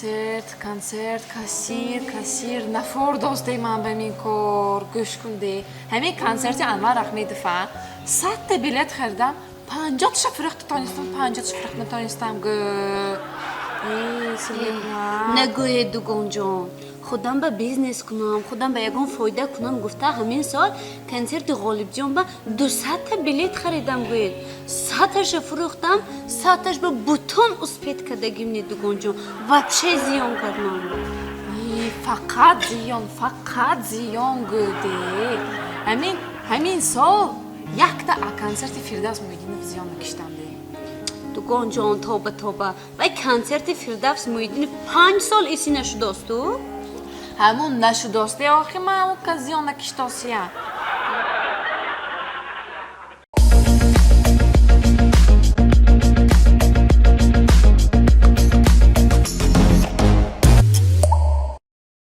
Консерт, консерт, кассир, кассир, нафордосте ман ба мин кор. Гӯш кун де, ҳамин консерти Анвар Ахмедова 100-та билет харидам, 50-таша фурӯхта тонистам, 50-таша фурӯхта натонистам. Гӯ. Нагӯед, дугонҷон, худам ба бизнес кунам, худам ба ягон фоида кунам гуфта, ҳамин сол консерти Ғолибҷон ба 200-та билет харидам, гӯед, 100-таша фурӯхтам, 100-таш ба бутун успеть кардагим не, дугонҷон, вообще зиён кардам. Фақат зиён, фақат зиён. Гӯде, ҳамин сол якта консерти Фирдавс Муҳиддинов зиён накиштам де. Дугонҷон, тоба, тоба, вай консерти Фирдавс Муҳиддинов 5 сол иси нашудосту. Ҳамун нашудосте, охи ман ҳамун ка зиён накиштосия.